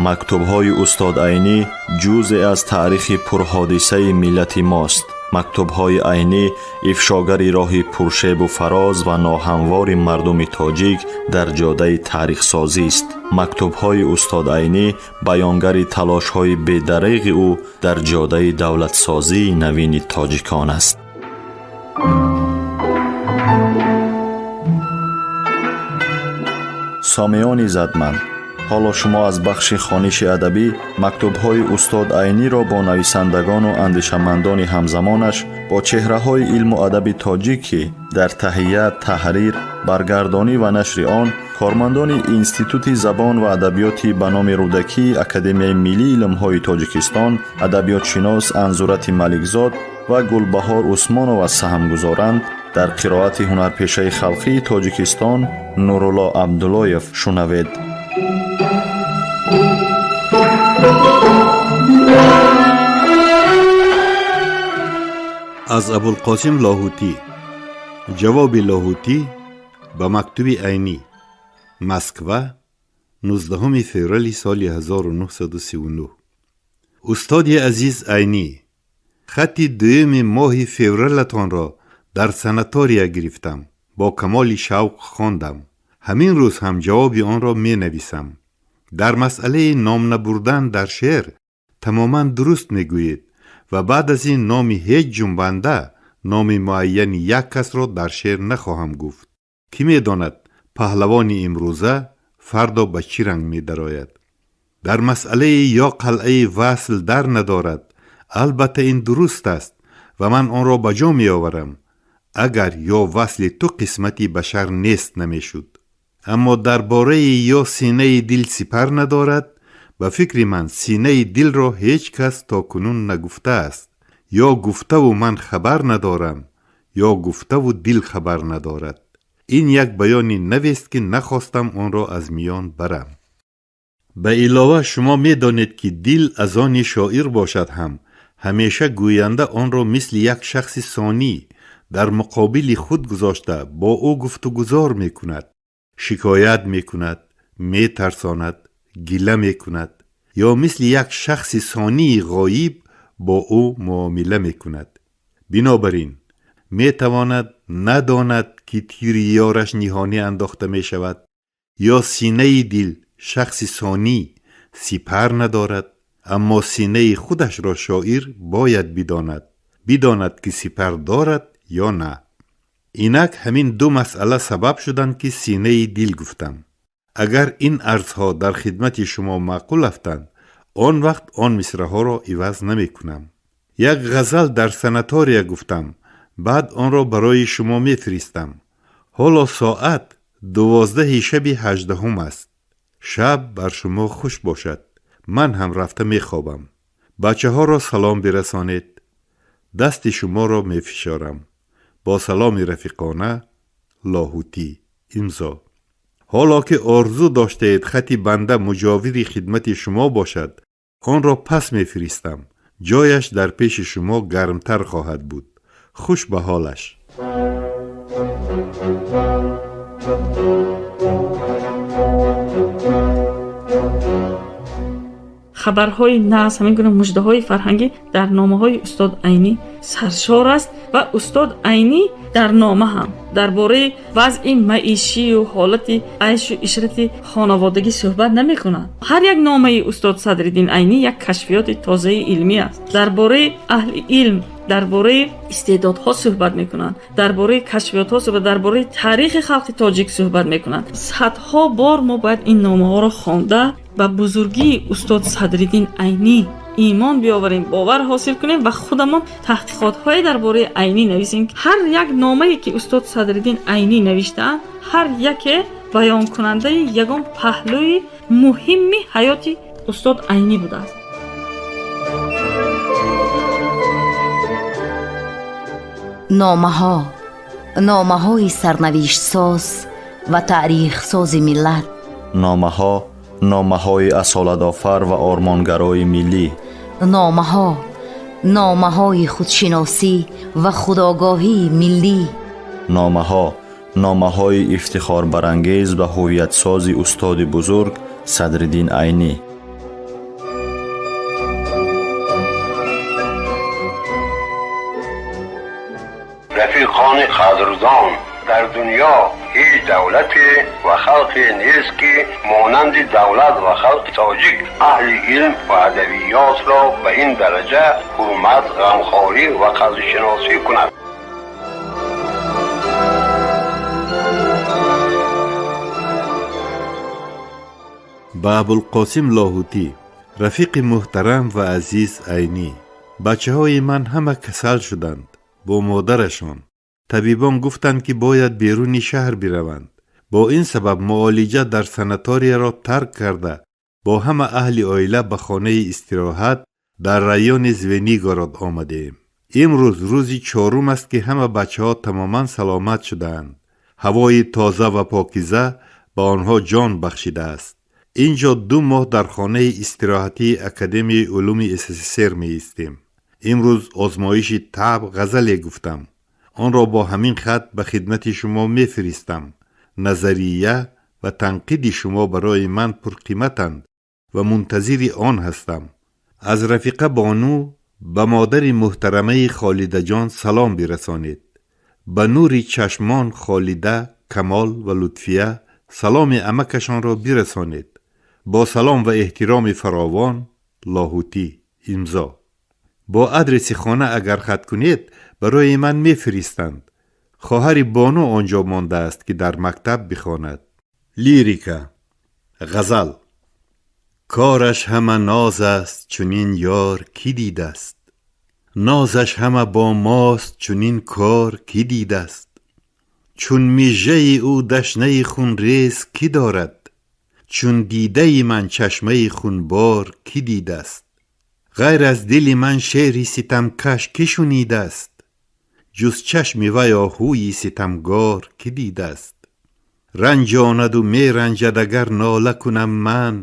Мактубҳои устод Айнӣ ҷузъе аз таърихи пурҳодисаи миллати мост. Мактубҳои Айнӣ ифшогари роҳи пуршебу фароз ва ноҳамвори мардуми тоҷик дар ҷодаи таърихсозист. Мактубҳои устод Айнӣ баёнгари талошҳои бедареғи ӯ дар ҷодаи давлатсозии навини тоҷикон аст. Сомиёни задманд, ҳоло шумо аз бахши хониши адабӣ мактубҳои устод Айниро бо нависандагону андешамандони ҳамзамонаш, бо чеҳраҳои илму адаби тоҷик, ки дар таҳия, таҳрир, баргардонӣ ва нашри он кормандони Институти забон ва адабиёти ба номи Рӯдакии Академияи миллии илмҳои Тоҷикистон, адабиётшинос Анзурати Маликзод ва Гулбаҳор Усмонова саҳм гузоранд, дар қироати ҳунарпешаи халқии Тоҷикистон Нурулло Абдуллоев шунавед. Аз Абулқосим Лоҳутӣ. Ҷавоби Лоҳутӣ ба мактуби Айнӣ. Москва, 19 феврали соли 1939. Устоди азиз Айнӣ, хатти дуюми моҳи февралатонро дар санатория гирифтам, бо камоли шавқ хондам. Ҳамин рӯз ҳам ҷавоби онро менависам. Дар масъалаи ном набурдан дар шеър тамоман дуруст мегӯед ва баъд аз ин номи ҳеҷ ҷунбанда, номи муайяни як касро дар шеър нахоҳам гуфт. Кӣ медонад, паҳлавони имрӯза фардо ба чӣ ранг медарояд. Дар масъалаи ё қалъаи васл дар надорад, албатта ин дуруст аст ва ман онро ба ҷо меоварам. Агар ё васли ту қисмати башар нест намешуд. Аммо дар бораи ё синаи дил сипар надорад, ба фикри ман синаи дилро ҳеҷ кас то кунун нагуфтааст. Ё гуфтаву ман хабар надорам, ё гуфтаву дил хабар надорад. Ин як баёни навест, ки нахостам онро аз миён барам. Ба илова, шумо медонед, ки дил аз они шоир бошад ҳам, ҳамеша гӯянда онро мисли як шахси сонӣ дар муқобили худ гузошта, бо ӯ гуфтугузор мекунад, шикоят мекунад, метарсонад, гила мекунад ё мисли як шахси сонии ғоиб бо ӯ муомила мекунад. Бинобар ин метавонад надонад, ки тири ёраш ниҳонӣ андохта мешавад ё синаи дил, шахси сонӣ, сипар надорад, аммо синаи худашро шоир бояд бидонад, бидонад, ки сипар дорад ё на. Инак, ҳамин ду масъала сабаб шуданд, ки синаи дил гуфтам. Агар ин арзҳо дар хидмати шумо маъқул афтанд, он вақт он мисраҳоро иваз намекунам. Як ғазал дар санатория гуфтам, баъд онро барои шумо мефиристам. Ҳоло соат 12-и шаби 18-ум аст. Шаб бар шумо хуш бошад. Ман ҳам рафта мехобам. Бачаҳоро салом бирасонед. Дасти шуморо мефишорам. Бо саломи рафиқона, Лоҳутӣ. Имзо. Ҳоло ки орзу доштаед хати банда муҷовири хидмати шумо бошад, онро пас мефиристам. Ҷояш дар пеши шумо гармтар хоҳад буд. Хуш ба ҳолаш. Хабарҳои нағз, ҳамин гуна муждаҳои фарҳангӣ дар номаҳои устод Айнӣ саршор аст ва устод Айнӣ дар нома ҳам дар бораи вазъи маишию ҳолати айшу ишрати хонаводагӣ суҳбат намекунад. Ҳар як номаи устод Садриддин Айнӣ як кашфиёти тозаи илмӣ аст. Дар бораи аҳли илм, дар бораи истеъдодҳо суҳбат мекунанд, дар бораи кашфиётҳо суҳбат, дар бораи таърихи халқи тоҷик суҳбат мекунанд. Садҳо бор мо бояд ин номаҳоро хонда, ба бузургии устод Садриддин Айнӣ имон биёварем, бовар ҳосил кунем ва худамон таҳқиқотҳое дар бораи Айнӣ нависем. Ҳар як номае, ки устод Садриддин Айнӣ навиштаанд, ҳар яке баёнкунандаи ягон паҳлӯи муҳимми ҳаёти устод Айнӣ будааст. Номаҳо, номаҳои сарнавиштсоз ва таърихсози миллат. Номаҳо, номаҳои асолатофар ва ормонгарои миллӣ. Номаҳо, номаҳои худшиносӣ ва худогоҳии миллӣ. Номаҳо, номаҳои ифтихорбарангез ва ҳуввиятсози устоди бузург Садриддин Айнӣ. Рафиқони қадрдон, дар дунё ҳеҷ давлате ва халқе нест, ки монанди давлат ва халқи тоҷик аҳли илм ва адабиётро ба ин дараҷа ҳурмат, ғамхорӣ ва қадршиносӣ кунад. Ба Абулқосим Лоҳутӣ. Рафиқи муҳтарам ва азиз Айнӣ, бачаҳои ман ҳама касал шуданд бо модарашон. Табибон гуфтанд, ки бояд беруни шаҳр бираванд. Бо ин сабаб муолиҷа дар санаторияро тарк карда, бо ҳама аҳли оила ба хонаи истироҳат дар райони Звенигород омадем. Имрӯз рӯзи чорум аст, ки ҳама бачаҳо тамоман саломат шудаанд. Ҳавои тоза ва покиза ба онҳо ҷон бахшидааст. Ин ҷо 2 моҳ дар хонаи истироҳатии Академияи улуми СССР меистем. Имрӯз озмоиши табъ ғазале гуфтам. Онро бо ҳамин хат ба хидмати шумо мефиристам. Назария ва танқиди шумо барои ман пурқиматанд ва мунтазири он ҳастам. Аз рафиқа Бону ба модари муҳтарамаи Холидаҷон салом бирасонед. Ба нури чашмон Холида, Камол ва Лутфия саломи амакашонро бирасонед. Бо салом ва эҳтироми фаровон, Лоҳутӣ. Имзо. Бо адреси хона агар хат кунед, барои ман мефиристанд. Хоҳари Бону он ҷо мондааст, ки дар мактаб бихонад. Лирика. Ғазал. Кораш ҳама ноз аст, чунин ёр кӣ дидааст? Нозаш ҳама бо мост, чунин кор кӣ дидааст? Чун мижаи ӯ дашнаи хунрез кӣ дорад? Чун дидаи ман чашмаи хунбор кӣ дидааст? Ғайр аз дили ман шеъри ситамкаш кӣ шунидааст? Ҷуз чашми вай оҳуи ситамгор кӣ дидааст? Ранҷонаду меранҷад, агар нола кунам ман.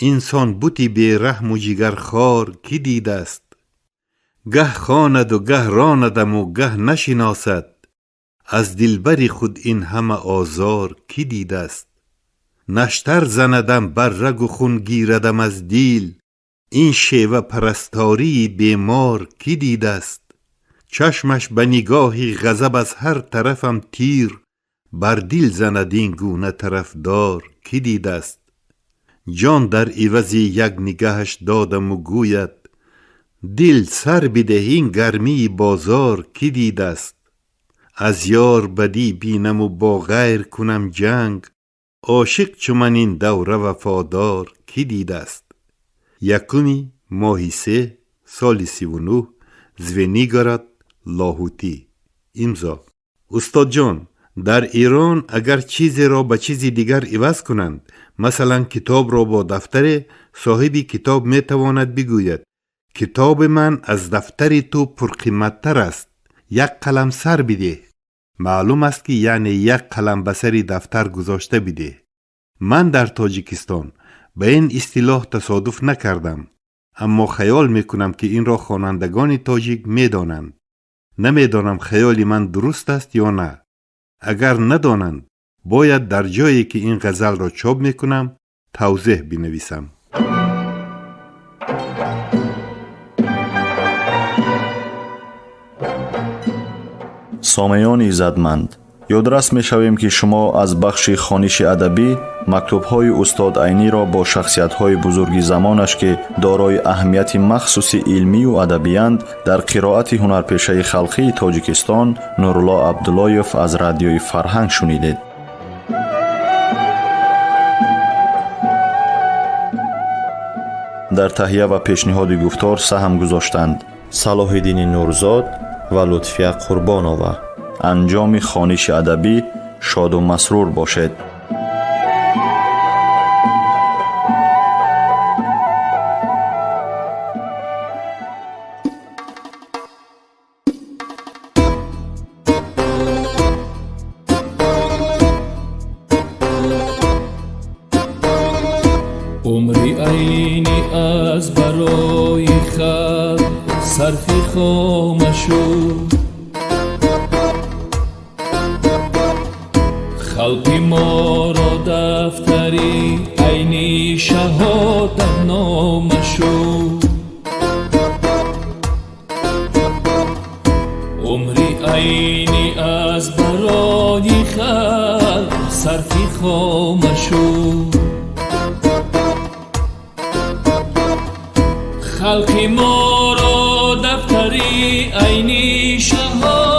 Инсон бути бераҳму ҷигархор кӣ дидааст? Гаҳ хонаду гаҳ ронадаму гаҳ нашиносад. Аз дилбари худ ин ҳама озор кӣ дидааст? Наштар занадам бар рагу хун гирадам аз дил. Ин шева парастории бемор кӣ дидааст? Чашмаш ба нигоҳи ғазаб аз ҳар тарафам тир бар дил занад, ин гуна тарафдор кӣ дидааст? Ҷон дар ивази як нигаҳаш додаму гӯяд: «Дил, сар бидеҳ, ин гармии бозор кӣ дидааст?» Аз ёр бадӣ бинаму бо ғайр кунам ҷанг, ошиқ чу ман ин давра вафодор кӣ дидааст? 1-уми моҳи 3 соли 39, Звенигород, Лоҳутӣ. Имзо. Устодҷон, дар Эрон агар чизеро ба чизи дигар иваз кунанд, масалан, китобро бо дафтаре, соҳиби китоб метавонад бигӯяд: «Китоби ман аз дафтари ту пурқиматтар аст, як қалам сар бидеҳ». Маълум аст, ки яъне як қалам ба сари дафтар гузошта бидеҳ. Ман дар Тоҷикистон ба ин истилоҳ тасодуф накардам, аммо хаёл мекунам, ки инро хонандагони тоҷик медонанд. Намедонам, хаёли ман дуруст аст ё на. Агар надонанд, бояд дар ҷое, ки ин ғазалро чоп мекунам, тавзеҳ бинависам. Сомеёни иззатманд, ёдрас мешавем, ки шумо аз бахши хониши адабӣ мактубҳои устод Айниро бо шахсиятҳои бузурги замонаш, ки дорои аҳамияти махсуси илмию адабиянд, дар қироати ҳунарпешаи халқии Тоҷикистон Нурулло Абдуллоев аз Радиои Фарҳанг шунидед. Дар таҳия ва пешниҳоди гуфтор саҳм гузоштанд Салоҳиддини Нурзод ва Лутфия Қурбонова. Анҷоми хониши адабӣ шоду масрур бошед. Умри Айнӣ аз барои халқ сарфи хома шуд. Халқи моро дафтари Айнӣ шаҳодатнома шуд. Умри Айнӣ аз барои халқ сарфи хома шуд. Халқи моро дафтари Айнӣ шаҳодат.